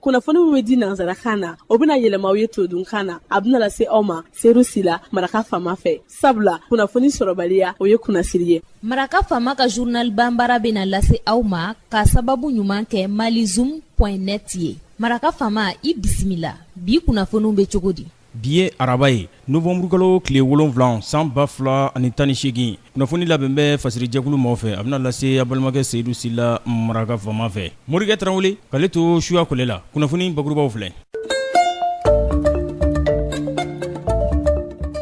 Kunnafoni min bɛ di nansarakan na, o bɛna yɛlɛma aw ye todunkan na. A bɛna lase aw ma Seru Sila, Maraka Faama fɛ. Sabula kunnafoni sɔrɔbaliya, o ye kunnasiri ye. Maraka Faama ka journal banbara bɛna lase aw ma ka sababu ɲuman kɛ malizoom point net ye. Maraka Faama, i bisimila. Bi kunnafoniw bɛ cogo di? Bi ye araba ye, nowanburukalo tile 7 san 2018. Kunnafoni labɛn bɛ fasirijɛkulu maaw fɛ, a bɛna lase a balimakɛ Seyidu Sila, Maraka Faama fɛ. Morikɛ Tarawele k'ale to suya kɔlɛ la. Kunnafoni bakurubaw filɛ.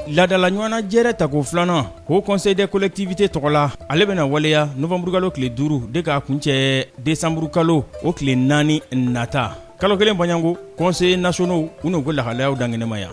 Laadala ɲɔgɔnnajɛrɛ tako filanan, Haut Conseil des collectivités tɔgɔ la, ale bɛna waleya nowanburukalo tile 5 de k'a kuncɛ desanburukalo o tile 4 nata. Kalo kelen bɔɲɔgɔnko, conseillers nationaux u n'u ka lahalayaw dankɛnɛmaya.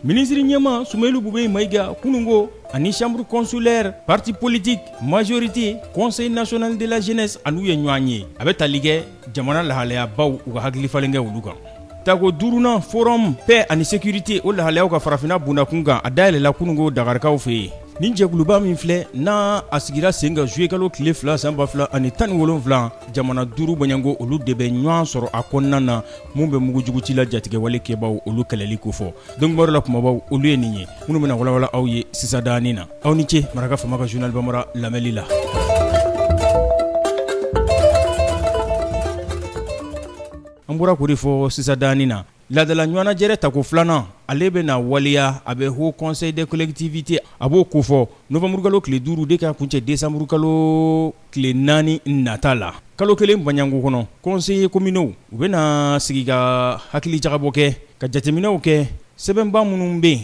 Minisiri ɲɛmaa Sumeyilu Bubɛyi Mayiga kununko ani chambre consulaire, parti politique, majorité, conseil national de la jeunesse an'u ye ɲɔgɔn ye. A bɛ tali kɛ jamana lahalayabaw u ka hakilifalen kɛ olu kan. Tako duurunan forum paix ani sécurité o lahalayaw ka farafinna bondakun kan, a dayɛlɛla kununko Dakarikaw fɛ yen. Nin jɛkuluba min filɛ n'a a sigira sen kan juillet kalo tile 2 san 2017, jamana duuru bɔɲɔgɔnko olu de bɛ ɲɔgɔn sɔrɔ a kɔnɔna na, mun bɛ mugujugu cila jatigɛwale kɛbaw olu kɛlɛli kofɔ. Don kibaru la kumabaw olu ye nin ye minnu bɛna walawala aw ye sisan daani na. Aw ni ce Maraka Faama ka journal bambara lamɛnli la. An bɔra k'o de fɔ sisan daani na. Laadala ɲɔgɔnnajɛrɛ tako filanan, ale bɛna waleya, a bɛ Haut Conseil des collectivités a b'o kofɔ nowanburukalo tile 5 de ka kuncɛ desanburukalo tile 4 nata la. Kalo kelen baɲanko kɔnɔ, conseillers communaux u bɛna sigi ka hakilijagabɔ kɛ, ka jateminɛw kɛ sɛbɛnba minnu bɛ yen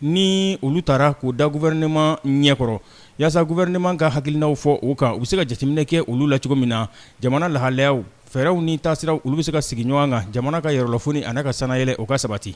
ni olu taara k'o da gouvernement ɲɛkɔrɔ, yaasa gouvernement ka hakilinaw fɔ o kan, u bɛ se ka jateminɛ kɛ olu la cogo min na jamana lahalayaw, fɛɛrɛw ni taasiraw olu bɛ se ka sigi ɲɔgɔn kan jamana ka yɛrɛlɔfoni an'a ka sanayɛlɛ o ka sabati.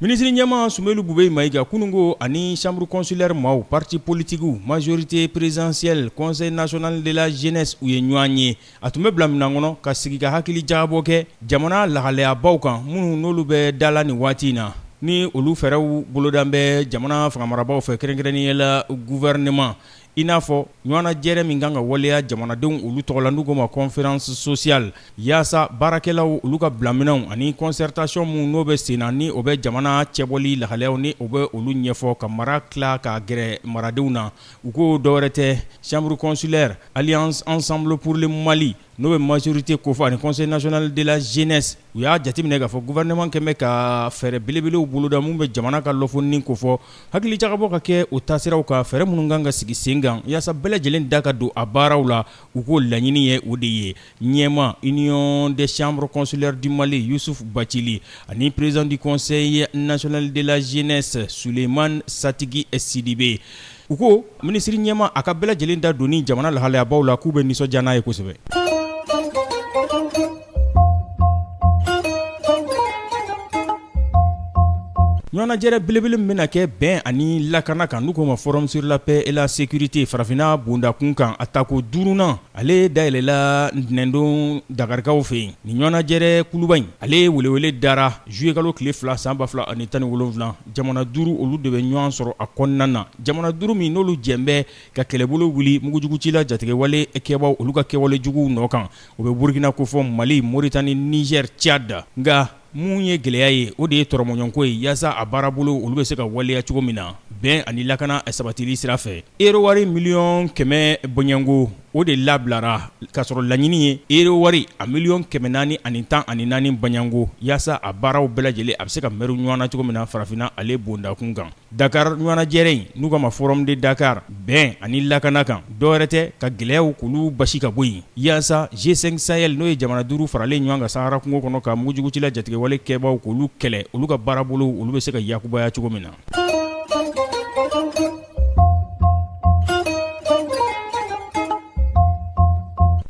Minisiri ɲɛmaa Sumeyilu Bubɛyi Mayiga kununko ani chambre consulaire maaw, parti politiques, majorité présidentielle, conseil national de la jeunesse u ye ɲɔgɔn ye. A tun bɛ bila minan kɔnɔ ka sigi ka hakili jagabɔ kɛ jamana lahalayabaw kan minnu n'olu bɛ da la nin waati in na, ni olu fɛɛrɛw boloda bɛ jamana fangamarabaaw fɛ, kɛrɛnkɛrɛnnenya la gouvernement, i n'a fɔ ɲɔgɔnnajɛrɛ min kan ka waleya jamanadenw olu tɔgɔ la n'u k'o ma conférence sociale, yaasa baarakɛlaw olu ka bilaminɛnw ani concertation min n'o bɛ sen na, ni o bɛ jamana cɛbɔli lahalayaw ni o bɛ olu ɲɛfɔ ka mara tila ka gɛrɛ maradenw na. U ko dɔwɛrɛ tɛ, chambre consulaire, alliance ensemble pour le Mali n'o bɛ majorité kofɔ ani conseil national de la jeunesse, u y'a jateminɛ k'a fɔ gouvernement kɛlen bɛ ka fɛɛrɛ belebelew boloda min bɛ jamana ka lɔfonini kofɔ, hakilijagabɔ ka kɛ o taasiraw kan, fɛɛrɛ minnu kan ka sigi sen kan yaasa bɛɛ lajɛlen da ka don a baaraw la. U k'o laɲini ye o de ye. Ɲɛmaa Union des chambres consulaires du Mali Youssouf Bacili ani président du conseil national de la jeunesse Souleymane Satigi Sidibe, u ko minisiri ɲɛmaa a ka bɛɛ lajɛlen da donni jamana lahalayabaw la, k'u bɛ nisɔndiya n'a ye kosɛbɛ. Ɲɔgɔnnajɛrɛ belebele min bɛna kɛ bɛn ani lakana kan, n'u k'o ma forum sur la paix et la sécurité farafinna bondakun kan, a tako duurunan, ale dayɛlɛla ntɛnɛndon Dakarikaw fɛ yen. Nin ɲɔgɔnnajɛrɛ kuluba in, ale welewele dara juillet kalo tile 2 san 2017. Jamana duuru olu de bɛ ɲɔgɔn sɔrɔ a kɔnɔna na, jamana duuru min n'olu jɛn bɛ ka kɛlɛbolo wuli mugujugucila jatigɛwale kɛbaw olu ka kɛwale juguw nɔ kan. O bɛ Burukina kofɔ, Mali, Moritani, Nizɛri, Tchad. Nka mun ye gɛlɛya ye, o de ye tɔrɔmɔɲɔgɔnko ye yaasa a baarabolo olu bɛ se ka waleya cogo min na bɛn ani lakana sabatili sira fɛ. Euro wari miliyɔn 100 bɔɲɔgɔnko o de labilara k'a sɔrɔ laɲini ye euro wari a miliyɔn 414 bɔɲɔgɔnko yaasa a baaraw bɛɛ lajɛlen a bɛ se ka mɛru ɲɔgɔn na cogo min na farafinna ale bondakun kan. Dakar ɲɔgɔnnajɛrɛ in n'u k'a ma forum de Dakar bɛn ani lakana kan, dɔwɛrɛ tɛ ka gɛlɛyaw k'olu basi ka bɔ yen yaasa G5 Sahel n'o ye jamana duuru faralen ɲɔgɔn kan Sahara kungo kɔnɔ ka mugujugucila jatigɛwale kɛbaaw k'olu kɛlɛ, olu ka baarabolo olu bɛ se ka yakubaya cogo min na.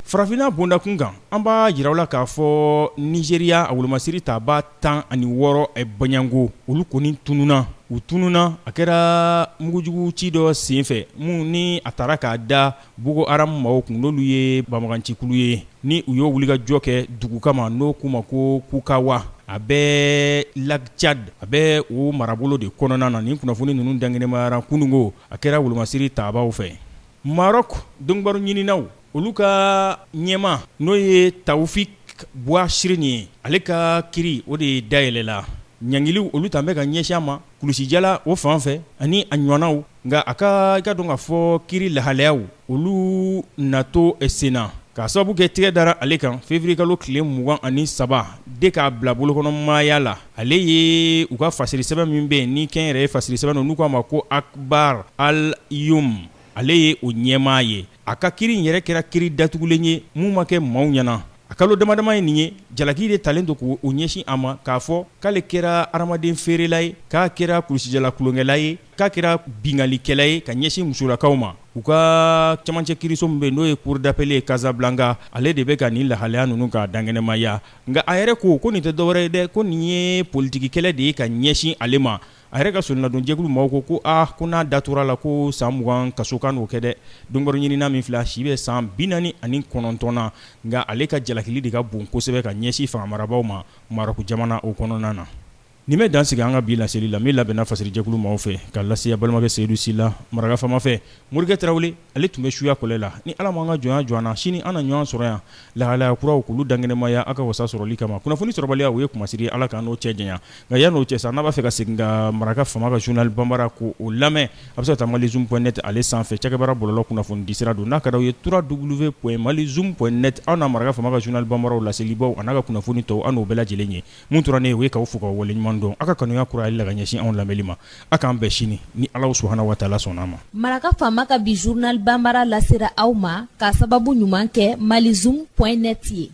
Farafinna bondakun kan, an b'a jira aw la k'a fɔ Nizeriya a wolomasiri tabaa 16 bɔɲɔgɔnko olu kɔni tununna, u tununna a kɛra mugujugu ci dɔ senfɛ min ni a taara k'a da Boko Haram maaw kun, n'olu ye banbagancikulu ye, ni u y'o wulikajɔ kɛ dugu kama n'o k'u ma ko Kukawa, a bɛ Lac Tchad, a bɛ o marabolo de kɔnɔna na. Nin kunnafoni ninnu dankɛnɛmayara kununko, a kɛra wolomasiri tabaaw fɛ. Maroc donkibaru ɲininaw olu ka ɲɛmaa n'o ye Tawfik Bouachrine ye, ale ka kiri o de dayɛlɛla. Ɲangiliw olu tan bɛ ka ɲɛsin a ma kulusijala o fan fɛ ani a ɲɔgɔnnaw, nka a ka i ka dɔn k'a fɔ kiri lahalayaw olu na to senna k'a sababu kɛ tigɛ dara ale kan février kalo tile 23 de k'a bila bolokɔnɔmaaya la. Ale ye u ka fasiri sɛbɛn min bɛ yen ni kɛnyɛrɛye fasiri sɛbɛn don n'u k'a ma ko Akhbar Al Youm, ale ye o ɲɛmaa ye. A ka kiri in yɛrɛ kɛra kiri datugulen ye mun ma kɛ maaw ɲɛna. A kalo damadama ye nin ye, jalaki de talen don k'o ɲɛsin a ma k'a fɔ k'ale kɛra hadamaden feerela ye, k'a kɛra kulusijala tulonkɛla ye, k'a kɛra binkannikɛla ye ka ɲɛsin musolakaw ma. U ka camancɛ kiriso min bɛ yen n'o ye cour d'appel ye Casablanca, ale de bɛ ka nin lahalaya ninnu k'a dankɛnɛmaya. Nka a yɛrɛ ko nin tɛ dɔwɛrɛ ye dɛ, ko nin ye politiki kɛlɛ de ye ka ɲɛsin ale ma. A yɛrɛ ka soronadonjɛkulu maaw ko ko aa ko n'a da tora a la ko san 20 kaso kan n'o kɛ dɛ. Donkibaru ɲinina min filɛ, a si bɛ san 49 na, nka ale ka jalakili de ka bon kosɛbɛ ka ɲɛsin fanga marabaaw ma Marɔku jamana o kɔnɔna na. Nin bɛ dan sigi an ka bi laseli la min labɛnna fasirijɛkulu maaw fɛ ka lase a balimakɛ Seyidu Sila maraka faama fɛ. Morikɛ Tarawele ale tun bɛ suya kɔlɛ la. Ni Ala m'an ka jɔnya jɔ an na, sini an na ɲɔgɔn sɔrɔ yan lahalaya kuraw k'olu dankɛnɛmaya aw ka wasa sɔrɔli kama. Kunnafoni sɔrɔbaliya o ye kumasiri ye, Ala k'an n'o cɛ janya. Nka yan'o cɛ sa, n'a b'a fɛ ka segin ka maraka faama ka journal banbara ko o lamɛn, a bɛ se ka taa malizoom point net ale sanfɛ, cakɛbaara bɔlɔlɔ kunnafoni disira don. N'a ka d'aw ye www.malizoom.net aw na maraka faama ka journal banbaraw laselibaw an'a ka kunnafoni tɔw, an n'o bɛɛ lajɛlen ye. Mun tora ne ye, o ye k'aw fo k'aw waleɲuman dɔn aw ka kanuya kurayali la ka ɲɛsin anw lamɛnli ma. Aw k'an bɛn sini ni Alahu subahana wa taala sɔnna a ma. Maraka faama ka bi journal banbara lasera aw ma k'a sababu ɲuman kɛ malizoom point net ye.